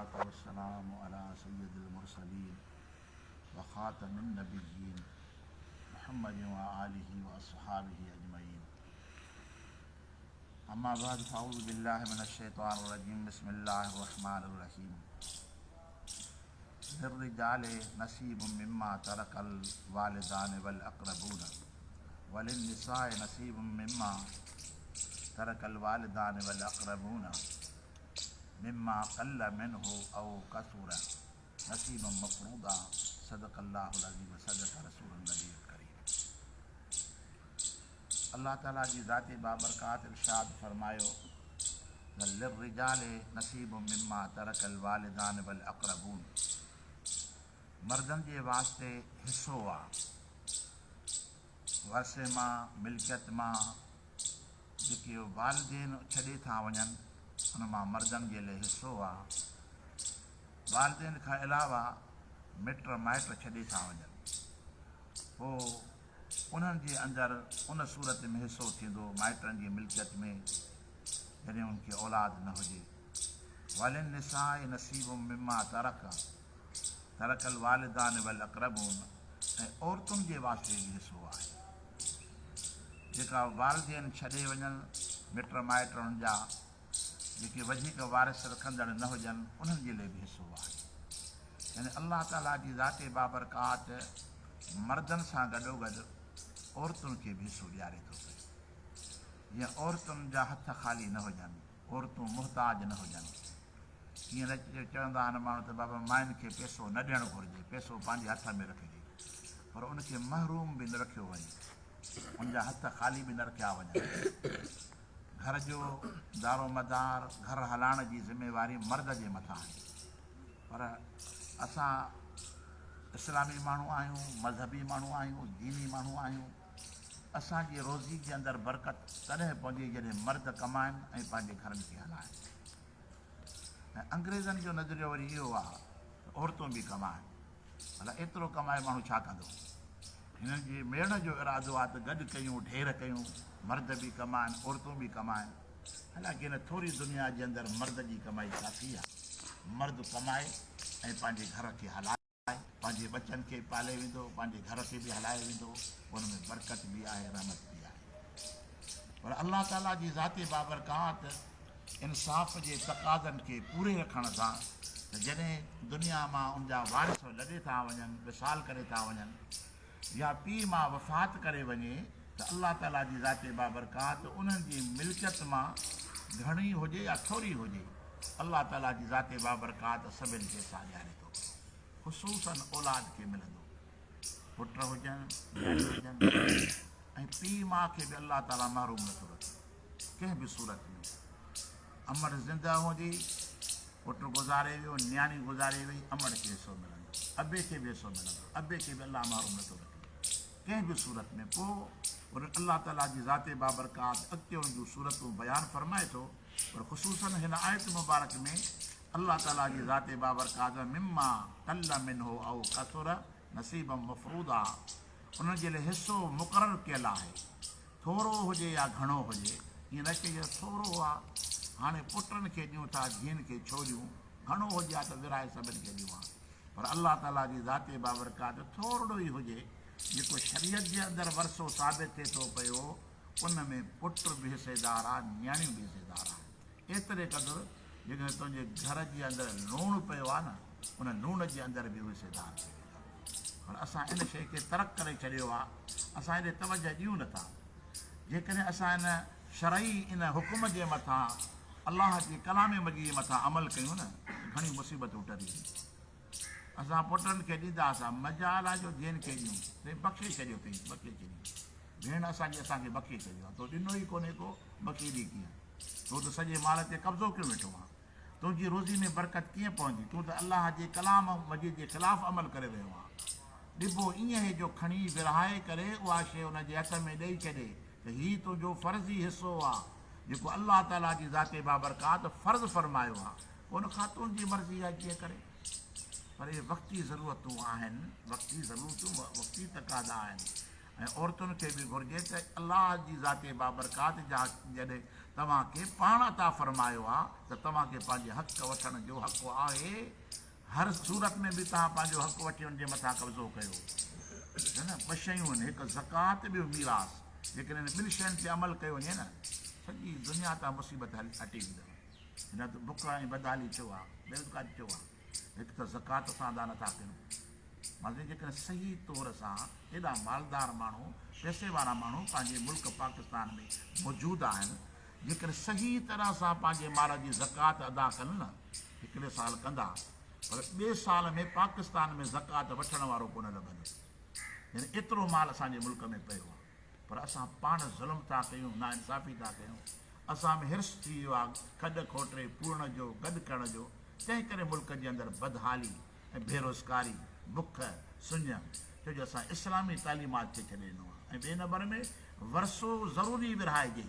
والصلاة والسلام علي سيد المرسلين وخاتم النبيين محمد وآله واصحابه اجمعين اما بعد فاعوذ بالله من الشيطان الرجيم بسم الله الرحمن الرحيم للرجال نصيب مما ترك الوالدان والاقربون وللنساء نصيب مما ترك الوالدان والاقربون مما قل منه او كثر نصيبا مفروضا صدق الله العظيم وصدق رسول النبي الڪريم الله تعالي جي ذات بابرڪات ارشاد فرمايو ته للرجال نصيب مما ترڪ الوالدان والاقربون مردن جي واسطي حصو آ ورثي مان ملڪيت مان جيڪي والدين ڇڏي ٿا وڃن ان مان مردن جي لئي حصو آ. والدين کان علاوه مٽ مائٽ ڇڏي ٿا وڃن پوء انهن جي اندر ان صورت ۾ حصو ٿيندو مائٽن جي ملڪيت ۾ جڏهن ان کي اولاد نه هجي. وللنساء نصيب مما ترڪ ترڪ الوالدان والاقربون ۽ عورتن جي واسطي به حصو آهي. جيڪا والدين ڇڏي وڃن، مٽ مائٽ انهن جا جيڪي وڌيڪ وارث رکندڙ نه هجن، انهن جي لئي به حصو آهي. يعني الله تعاليٰ جي ذات بابرڪات مردن سان گڏوگڏ عورتن کي به حصو ڏياري ٿو پيو. جيئن عورتن جا هٿ خالي نه هجن، عورتون محتاج نه هجن. ائين نه چوندا آهن ماڻهو ته بابا ماين کي پئسو نه ڏيڻ گهرجي، پئسو پنهنجي هٿ ۾ رکجي. پر ان کي محروم به نه رکيو وڃي، ان جا هٿ خالي به نه رکيا وڃن. گهر جو دارومدار، گهر هلائڻ جي ذميواري مرد جي مٿان آهي. پر اسان اسلامي ماڻهو آهيون، مذهبي ماڻهو آهيون، ديني ماڻهو آهيون. اسان جي روزي جي اندر برڪت تڏهن پوندي جڏهن مرد ڪمائن ۽ پنهنجي گهرن کي هلائن. ۽ انگريزن جو نظريو وري اهو آهي ته عورتون به ڪمائن. ڀلا ايترو ڪمائي ماڻهو ڇا ڪندو؟ هنن جي ميڙڻ جو ارادو آهي ته گڏ ڪيون، ڍير ڪيون، مرد به ڪمائن، عورتون به ڪمائن. حالانڪه هن ٿوري دنيا جي اندر مرد جي ڪمائي ڪافي آهي. مرد ڪمائي ۽ پنهنجي گهر کي هلائي. پنهنجي ٻچن کي پالي ويندو، پنهنجي گهر کي به هلائي ويندو، ان ۾ برڪت به آهي، رحمت به آهي. پر الله تعاليٰ جي ذات بابرڪات انصاف جي تقاضن کي پوري رکڻ سان ته جڏهن دنيا مان ان جا وارث لڏي ٿا وڃن، وصال ڪري ٿا وڃن يا پيء ماء وفات ڪري وڃي ته الله تعاليٰ جي ذات بابرڪات انهن جي ملڪيت مان گهڻي هجي يا ٿوري هجي الله تعاليٰ جي ذات بابرڪات سڀن کي حصا ڏياري ٿو. خصوصاً اولاد کي ملندو. پٽ هجن، نياڻيون هجن ۽ پيء ماء کي به الله تعاليٰ محروم نٿو رکي ڪنهن به صورت ۾. امڙ زنده هوندي، پٽ گذاري ويو، نياڻي گذاري وئي، امڙ کي حصو ملندو، ابي کي به حصو ملندو، ابي کي به الله محروم نٿو رکي ڪنهن به صورت ۾. پوء وري الله تعاليٰ جي ذات بابرڪات اڳتي ان جون صورتون بيان فرمائي ٿو. پر خصوصاً هن آيت مبارڪ ۾ الله تعاليٰ جي ذات بابرڪات مما قل منه او ڪثر نصيبا مفروضا انهن جي لاء حصو مقرر ڪيل آهي ٿورو هجي يا گهڻو هجي ائين نه چئجي ته ٿورو آ هاڻي پٽن کي ڏيون ٿا ڌيئن کي ڇو ڏيون گهڻو هجي ها ته ورهائي سڀن کي ڏيون ها پر الله تعاليٰ جي ذات بابرڪات ٿورڙو ئي هجي جيڪو شريعت جي اندر ورثو ثابت ٿئي ٿو پيو ان ۾ پٽ به حصيدار آ، نياڻيون به حصيدار آهن. ايتري قدر جيڪڏهن تنهنجي گهر جي اندر لوڻ پيو آ نه، ان لوڻ جي اندر به هو حصيدار ٿي ويندو. پر اسان ان شيء کي ترڪ ڪري ڇڏيو آ، اسان ايڏي توجهه ڏيون نه ٿا. جيڪڏهن اسان ان شرعي ان حڪم جي مٿان الله جي ڪلام مجيد جي مٿان عمل ڪيون نه ته گهڻيون مصيبتون ٽري وينديون. اسان پٽن کي ڏينداسان، مجال آ جو ڌيئن کي ڏيون. سائين بخشي ڇڏيو اٿئي، بخشي ڇڏيو. ڀيڻ اسان جي اسان کي بخشي ڇڏيو آ. تو ڏنو ئي ڪونهي ڪو، بخشي ڏي ڪيئن؟ تو ته سڄي مال تي قبضو ڪيو ويٺو آن. تنهنجي روزي ۾ برڪت ڪيئن پوندي؟ تون ته الله جي ڪلام مجيد جي خلاف عمل ڪري رهيو آن. ڏبو ائين هي جو کڻي ورهائي ڪري اها شيء ان جي هٿ ۾ ڏئي ڇڏي ته هي تنهنجو فرضي حصو آ، جيڪو الله تعاليٰ جي ذات بابرڪات فرض فرمايو آ. ان خاتون جي مرضي آهي جيئن ڪري پر اهي وقتي ضرورتون آهن، وقتي ضرورتون وقتي تقاضا آهن ۽ عورتن کي به گهرجي ته الله جي ذات بابرڪات جا جڏهن توهان کي پاڻ عطا فرمايو آ ته توهان کي پنهنجي حق وٺڻ جو حق آهي، هر صورت ۾ به توهان پنهنجو حق وٺي ان جي مٿان قبضو ڪيو. ڏسو نه ٻه شيون آهن هڪ زڪوات ٻيو ميراث، جيڪڏهن انهن ٻن شين تي عمل ڪيو وڃي نه سڄي دنيا تان مصيبت هٽي ويندو. هن وقت بک ۽ بدحالي ڇو آ، بيروزگاري ڇو آ؟ هڪ ته زڪوات اسان ادا نٿا ڪيون. معني جيڪڏهن صحيح طور سان ايڏا مالدار ماڻهو، پئسي وارا ماڻهو پنهنجي ملڪ پاڪستان ۾ موجود آهن، جيڪڏهن صحيح طرح سان پنهنجي مال جي زڪوات ادا ڪن نه، هڪڙي سال ڪندا پر ٻئي سال ۾ پاڪستان ۾ زڪوات وٺڻ وارو ڪونه لڀندو. يعني ايترو مال اسان جي ملڪ ۾ پيو آهي پر اسان پاڻ ظلم ٿا ڪيون، ناانصافي ٿا ڪيون. اسان ۾ حرص ٿي ويو آهي کڏ کوٽي پورڻ جو، گڏ ڪرڻ جو، تنهن ڪري ملڪ جي اندر بدحالي ۽ بيروزگاري، بک، سڃ، ڇو جو اسان اسلامي تعليمات کي ڇڏي ڏنو آهي ۽ ٻئي نمبر ۾ ورثو ضروري ورهائجي،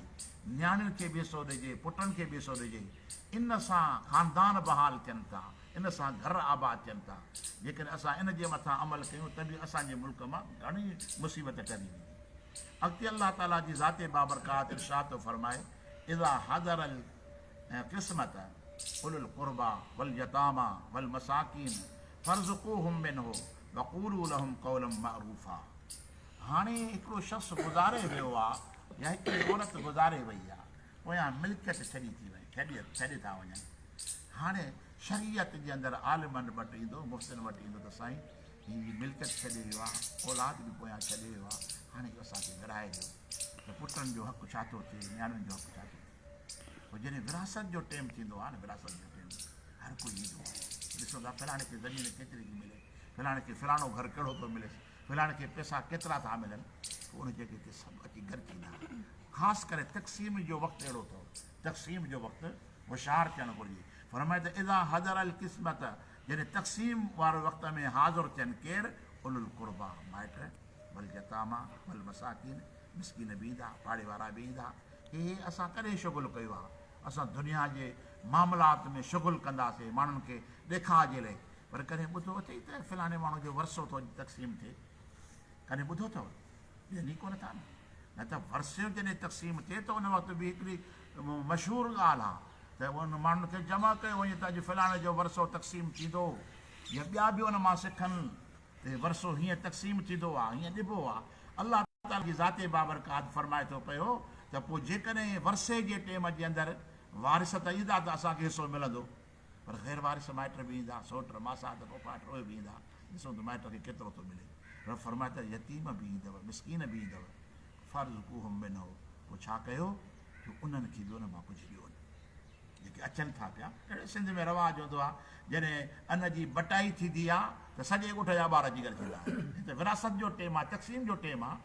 نياڻين کي به حصو ڏجي، پٽن کي به حصو ڏجي، ان سان خاندان بحال ٿين ٿا، ان سان گهر آباد ٿين ٿا، جيڪڏهن اسان ان جي مٿان عمل ڪيون ته به اسان جي ملڪ مان گهڻي مصيبت ٽري ويندي. اڳتي الله تعاليٰ جي ذات بابرڪات ارشاد ٿو فرمائي، اذا حضر القسمة اولو القربيٰ واليتاميٰ والمساڪين فارزقوهم منه وقولوا لهم قولا معروفا هاڻي هڪڙو شخص گذاري ويو آ يا هڪڙي عورت گذاري وئي آ پويان ملڪيت ڇڏي ٿي وڃي ڇڏي ٿا وڃن هاڻي شريعت جي اندر عالمن وٽ ايندو مفتين وٽ ايندو ته سائين هي ملڪيت ڇڏي ويو آ اولاد به پويان ڇڏي ويو آ هاڻي اهو اسان کي ورهائي ڏيو ته پٽن جو حق ڇا ٿو ٿئي نياڻين جو حق ڇا ٿو ٿئي پوء جڏهن وراثت جو ٽيم ٿيندو آهي نه وراثت جو ٽيم هر ڪوئي ايندو آهي ڏسو ٿا فلاڻي کي زمين ڪيتري ٿي ملي فلاڻي کي فلاڻو گهر ڪهڙو ٿو مليس فلاڻي کي پئسا ڪيترا ٿا ملن پوء ان جڳهه تي سڀ اچي گڏ ٿيندا آهن خاص ڪري تقسيم جو وقت اهڙو اٿو تقسيم جو وقت هوشيار ٿيڻ گهرجي فرمائي ته اذا حضر القسمت جڏهن تقسيم واري وقت ۾ حاضر ٿين ڪير اولو القربا مائٽ واليتامى والمساڪين مسڪين به ايندا پاڙي وارا به ايندا هي اسان ڪڏهن شغل ڪيو آهي؟ اسان دنيا جي معاملات ۾ شغل ڪنداسين ماڻهن کي ڏيکاء جي لئي پر ڪڏهن ٻڌو اٿئي ته فلاڻي ماڻهو جو ورثو ٿو اڄ تقسيم ٿئي؟ ڪڏهن ٻڌو اٿو؟ ڏين ئي ڪونه ٿا نه. نه ته ورثو جڏهن تقسيم ٿئي ته ان وقت به هڪڙي مشهور ڳالهه آهي ته ان ماڻهن کي جمع ڪيو وڃي ته اڄ فلاڻي جو ورثو تقسيم ٿيندو جيئن ٻيا به ان مان سکن ته ورثو هيئن تقسيم ٿيندو آهي، هيئن ڏبو آهي. الله تعاليٰ جي ذات بابرڪات فرمائي ٿو پيو ته پوء جيڪڏهن ورثي جي ٽيم جي اندر وارث ته ايندا ته اسان کي حصو ملندو پر غير وارث مائٽ به ايندا، سوٽ، ماسات، پڦاٽ اهي به ايندا، ڏسون ته مائٽ کي ڪيترو ٿو ملي. رب فرمائي ته يتيم به ايندو، مسڪين به ايندو، فارزقوهم منه پوء ڇا ڪيو جو انهن کي به ان مان ڪجهه ڏيو. جيڪي اچن ٿا پيا. اهڙي سنڌ ۾ رواج هوندو آهي جڏهن ان جي بٽائي ٿيندي آهي ته سڄي ڳوٺ جا ٻار اچي گڏ ٿيندا آهن. هي ته وراثت جو ٽيم آهي، تقسيم جو ٽيم آهي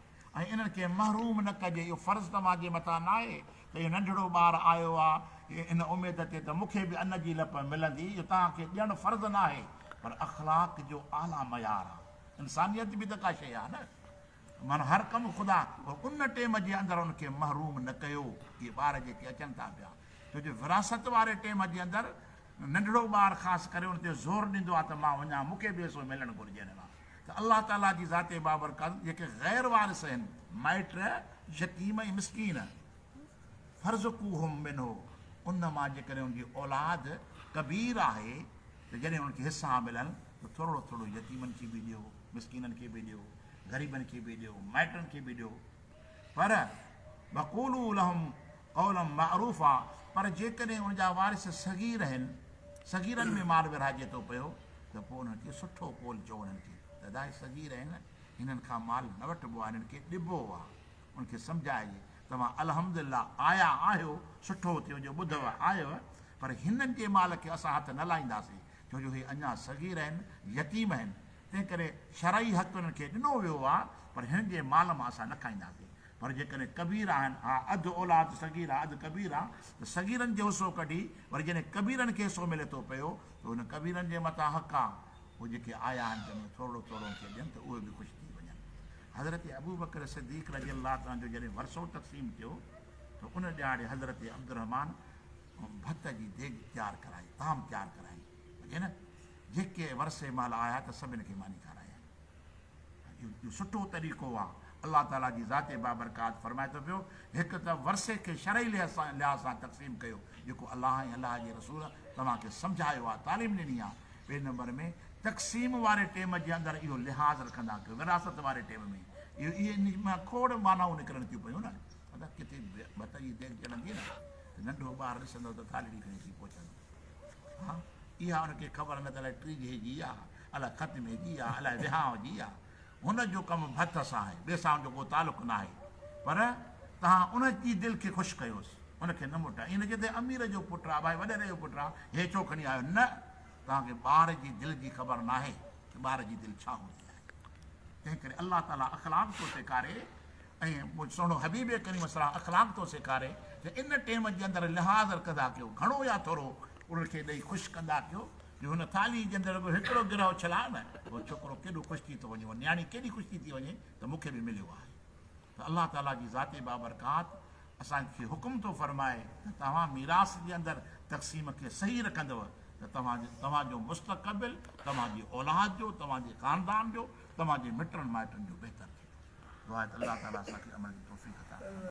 ۽ انهن کي محروم نه ڪجي. اهو فرض توهان جي مٿان ناهي ته اهو ننڍڙو ٻار آيو آهي ان اميد تي ته مون کي به ان جي لپ ملندي. اهو توهان کي ڏيڻ فرض ناهي پر اخلاق جو اعليٰ معيار آهي. انسانيت به ته ڪا شيء آهي نه. معنيٰ هر ڪم خدا پر ان ٽيم جي اندر ان کي محروم نه ڪيو. اهي ٻار جيڪي اچن ٿا پيا ڇو جو وراثت واري ٽيم جي اندر ننڍڙو ٻار خاص ڪري ان تي زور ڏيندو آهي ته مان وڃان مون کي به حصو ملڻ گهرجي ان مان ته الله تعاليٰ جي ذات بابرڪات جيڪي غير وارث آهن مائٽ يتيم ۽ مسڪين فرزقوهم منه ان مان جيڪڏهن ان جي اولاد ڪبير آهي ته جڏهن ان کي حصا ملن ته ٿورڙو ٿورڙو يتيمن کي به ڏيو مسڪينن کي به ڏيو غريبن کي به ڏيو، مائٽن کي به ڏيو، پر وقولوا لهم قولا معروفا پر جيڪڏهن ان جا وارث صغير آهن، صغيرن ۾ مال ورهائجي ٿو پيو ته پوء انهن کي سٺو قول چئو انهن کي ته ادا هي صغير آهن هنن کان مال نه وٺبو آهي هنن کي ڏبو آهي انهن کي سمجهائجي توهان الحمدلله آيا آهيو سٺو ٿيو جو ٻڌو آيو پر هنن جي مال کي اسان هٿ نه لائينداسين ڇو جو هي اڃا صغير آهن يتيم آهن تنهنڪري شرعي حق انهن کي ڏنو ويو آهي، پر هنن جي مال مان اسان نه کائينداسين. پر جيڪڏهن ڪبير آهن، ها اڌ اولاد صغير آهي، اڌ ڪبير آهي، ته صغيرن جو حصو ڪڍي وري جڏهن ڪبيرن کي حصو ملي ٿو پيو ته انهن ڪبيرن جي مٿان حق آهي، پوء جيڪي آيا آهن تن ۾ ٿورڙو ٿورڙو ان کي ڏين ته اهي به خوش ٿي وڃن. حضرت ابوبڪر صديق رضي الله تعالٰي عنه جو جڏهن ورثو تقسيم ٿيو ته ان ڏهاڙي حضرت عبدالرحمان ڀت جي ديڳ تيار ڪرائي، طعام تيار ڪرائي. سمجهي نه؟ جيڪي ورثي مهل آيا ته سڀن کي ماني کارايائين. اهو سٺو طريقو آهي. الله تعاليٰ جي ذات بابرڪات فرمائي ٿو پيو، هڪ ته ورثي کي شرعي لحاظ سان تقسيم ڪيو، جيڪو الله ۽ الله جي رسول توهان کي سمجهايو آهي، تعليم ڏني آهي. ٻئي نمبر ۾ تقسيم واري ٽيم جي اندر اهو لحاظ رکندا ڪيو، وراثت واري ٽيم ۾ اهو اهي ان مان کوڙ معنائون نڪرن ٿيون پيون نه. ادا ڪٿي ڀت جي ديڳ چڙهندي نه ته ننڍو ٻار ڏسندو ته ٿالهڙي کڻي ٿي پهچندو. ها اها ان کي خبر نه ته الائي ٽيجهي جي آ، الائي ختمي جي آ، الائي وهانء جي آ. هن جو ڪم ڀت سان آهي، ٻئي سان هن جو ڪو تعلق ناهي. پر توهان ان جي دل کي خوش ڪيوس، ان کي نه موٽايو. ائين نه چئو ته امير جو پٽ آ، ڀائي وڏيري جو پٽ آ، هي ڇو کڻي آيو؟ نه، توهان کي ٻار جي دل جي خبر ناهي ته ٻار جي دل ڇا هوندي آهي. تنهن ڪري الله تعاليٰ اخلاق ٿو سيکاري ۽ سهڻو حبيب ڪريم صلي الله اخلاق ٿو سيکاري ته ان ٽيم جي اندر لحاظ رکندا ڪيو، گهڻو يا ٿورو ان کي ڏئي خوش ڪندا ڪيو. جو هن ٿالهيء جي اندر رڳو هڪڙو گرهه اڇلاء نه، اهو ڇوڪرو ڪيڏو خوش ٿي ٿو وڃي، اها نياڻي ڪيڏي خوش ٿي ٿي وڃي ته مون کي به مليو آهي. ته الله تعاليٰ جي ذات بابرڪات اسان کي حڪم ٿو فرمائي ته توهان ميراث جي اندر تقسيم کي صحيح رکندؤ ته توهان توهان جو مستقبل، توهان جي اولاد جو، توهان جي خاندان جو، توهان جي مٽن مائٽن جو بهتر ٿيندو. دعا آهي ته الله تعاليٰ اسان کي عمل جي توفيق عطا فرمائي.